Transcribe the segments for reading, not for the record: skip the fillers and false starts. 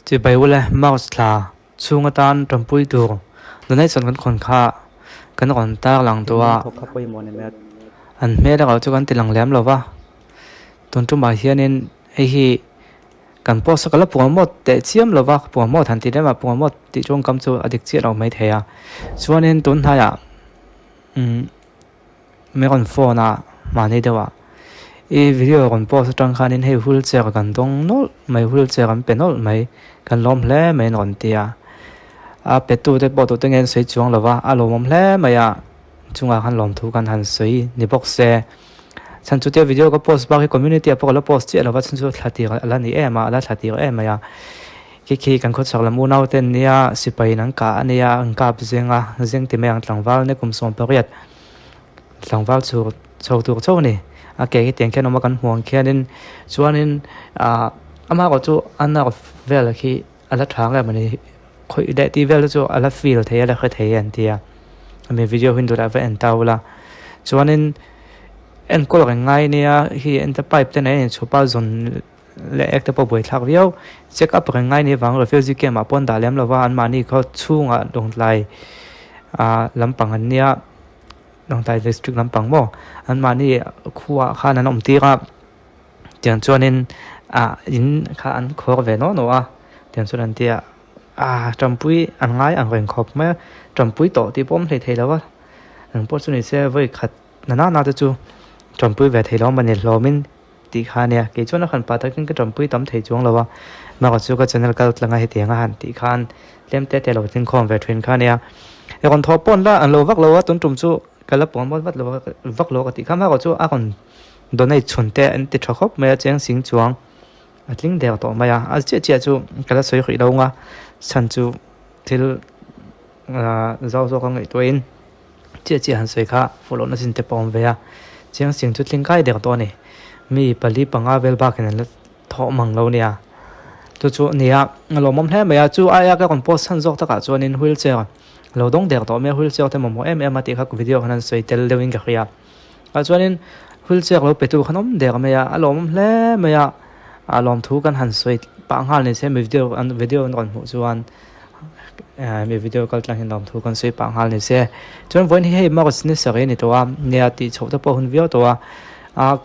Chibai ule March thla chhung atan tanpui tur donation kan khawn kha kan rawn tar lang tawh a, an hmel erawh chu kan ti lang lem lo va, tun tumah hianin hei hi kan post a ka la promote teh chiam lo va, promote han tih lem ah promote tih tawngkam chu a dik chiah lo maithei a, chuanin tun hnaiah umm. Min rawn phone a mahni deuh ah i video rawn post atang khanin hei wheelchair kan dawng nawlh mai wheelchair an pe nawlh mai kan lawm hle mai an rawn ti a a pe tu te pawh tute nge an sawi chuang lo va a lawmawm hle mai a chungah khan lawmthu kan han sawi ni bawk se chhan chu tia video ka post bak hi community ah pawh ka la post chiah lo va chhan chu thla tir a la ni em a a la thla tir em mai a khi khi kan khawchhak lam unau te an nia sipai in an kah a nia an kap zeng a zeng ti mai ang tlangval ne kum 18. Tlangval chu chho tur chauh a ni. A ke hi tiang khian a awm a kan hmuh ang khianin chuanin ahh amah erawh chu a nerve vel khi a la tha nge mawni khawih leh tih vel te chu a la feel thei a la hre thei an ti a. Hemi video hi duhlah va en ta ula. Chuanin enkawl reng ngai nia hi ente pipe te nen a inchhup a zawn leh ek te pawh buaithlak viau. Check up reng ngai ni avang refugee camp ah pawh an dah lem lo va anmahni khaw chhungah lawngtlai ah lampang an nia. Lawngtlai district lampang maw anmahni khuaah khan an awm tir a tiang chuanin ah in kha an khawr ve nawh nawh a tiang chuan an ti a ah tanpui an ngai ang reng khawp mai a tanpui tawh tih pawh awm hlei thei lo a eng pawh chu ni se vawi khat na nana te chu tanpui ve thei lo a ni hlawmin tih kha a nia kei chuan a han pah takin ka tanpui tam thei chuang lo a bakah chu ka channel kal tlang a hetiang a han tih khan tlem te te lo tling khawm ve thin kha a nia i rawn thawh pawn la an lo vak lo a tun tum chu ka la puan vat lo vak lo ka tih kha bakah chu a rawn donate chhun te an ti tha khawp mai a cheng sing chuang a tling der tawh mai a a chiah chiah chu ka la sawi hrih lo ang a chhan chu thil ah zau zawk a ngaihtuahin Chiah chiah han sawi kha fuh lohna chin te pawh a awm ve a, chiang sing chu tling kai der tawh a ni. Mi pali panga vel bakin an la thawh mang lo nia. Chu chu a nia, a lawmawm hle mai a, chu aia ka rawn post chhan zawk takah chuanin wheelchair lo dawng der tawh mai a, wheelchair te mamawh em em a tih kha video khan an sawi tel deuhin ka hria. Ah chuanin wheelchair lo petu khan awm der mai a, a lawmawm hle mai a, a lawmthu kan han sawi pah nghal ni se mi video an video an rawn hmuh chuan. Mi video kal tlang hian lawmthu kan sawi pah nghal ni se. Chuan vawiin hi hei March ni sarih a ni tawh a, nia tih chhoh te pawh a hun viau tawh a. Ah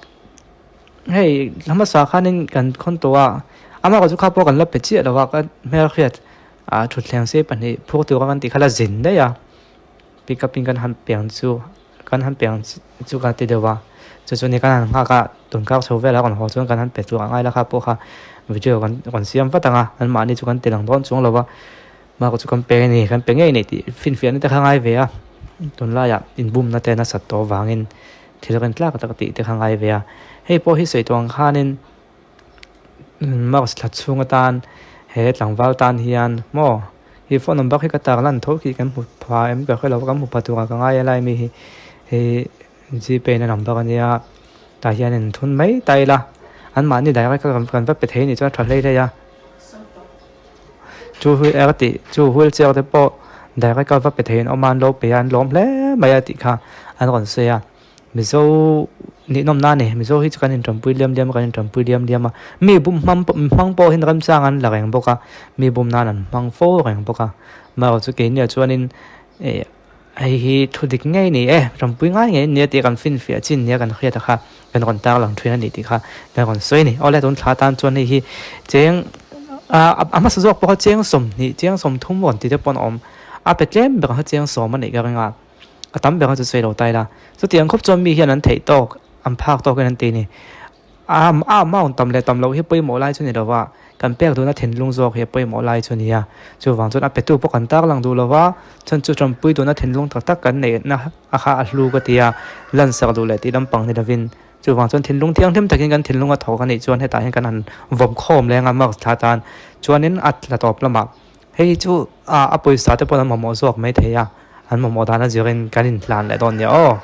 hei hmasa khanin kan khawn tawh a, amaherawhchu chu kha pawh kan la pe chiah lo a, ka hmelhriat ah thutthleng sei pahnih phur tura kan tih kha la zin daih a. Pick up in kan han piang chu kan han piang chu ka ti deuh a chu chu ni kan han nghak a tun kar chho velah rawn haw chuan kan han pe tur ang ai la kha pawh kha video kan rawn siam vat ang a anmahni chu kan ti lang dawn chuang lo va mahka chu kan pe a ni kan pe ngei a ni tih finfiahna te kha ngai ve a tunlaiah inbumna te nasat tawh avangin thil rin tlak tak tih te kha ngai ve a hei pawh hi sawi tawh ang khanin March thla chhung atan he tlangval tan hian maw hi phone number hi ka tar lan tho khi kan hmu pha em ka hre lo kan hmu pha turah ka ngai a lai mi hi hei gpay na number ania tah hian in thun mai ta ila anmahni direct a kan va pe thei anih chuan a tha hlei hlei a chu er tih chu wheelchair te pawh direct a va pe thei an awm a an lo pe a an lawm hle mai a tih kha an rawn sawi a. Mizo ninawm na a ni. Mizo hi chu kan intanpui liam liam a, kan intanpui liam liam a. Mi bum hmang pawh hmang pawh hian remchang an la reng bawk a, mi bum nan an hmang fo reng bawk a. Amaherawhchu keini ah chuanin eh hei hi thu dik ngei a ni e, tanpui ngai ngei a ni a tih kan finfiah chin nia kan hriat a kha kan rawn tarlang thin a ni tih kha kan rawn sawi a ni. Awle tun thla tan chuan hei hi cheng a hmasa zawk pawh kha cheng 20 cheng 30 rawn ti te pawh an awm. A pe tlem ber kha cheng 10 a nih ka ring a. A tam ber a chu sawi lo ta ila. Chutiang khawp chuan mi hian an theih tawk, an phak tawkin an ti a ni. A a amount tam leh tam loh hi pawimawh lai chu ni lo va, kan pek duhna thinlung zawk hi a pawimawh lai chu a ni a. Chuvang chuan a petu pawh kan tarlang duh lo va, chuan chu tanpui duhna thinlung tak tak kan neihna a kha a hlu ka ti a, lansak duh leh tih lampang ni lovin. Chuvang chuan thinlung thianghlim takin kan thinlung a thawk a nih chuan hetah hian kan han vawm khawm leng a marks thla tan chuanin a tla tawp lamah Hei chu a pawisa te pawh an mamawh zawk mai thei a, an mamawh dan a zirin kan inhlan leh dawn nia aw.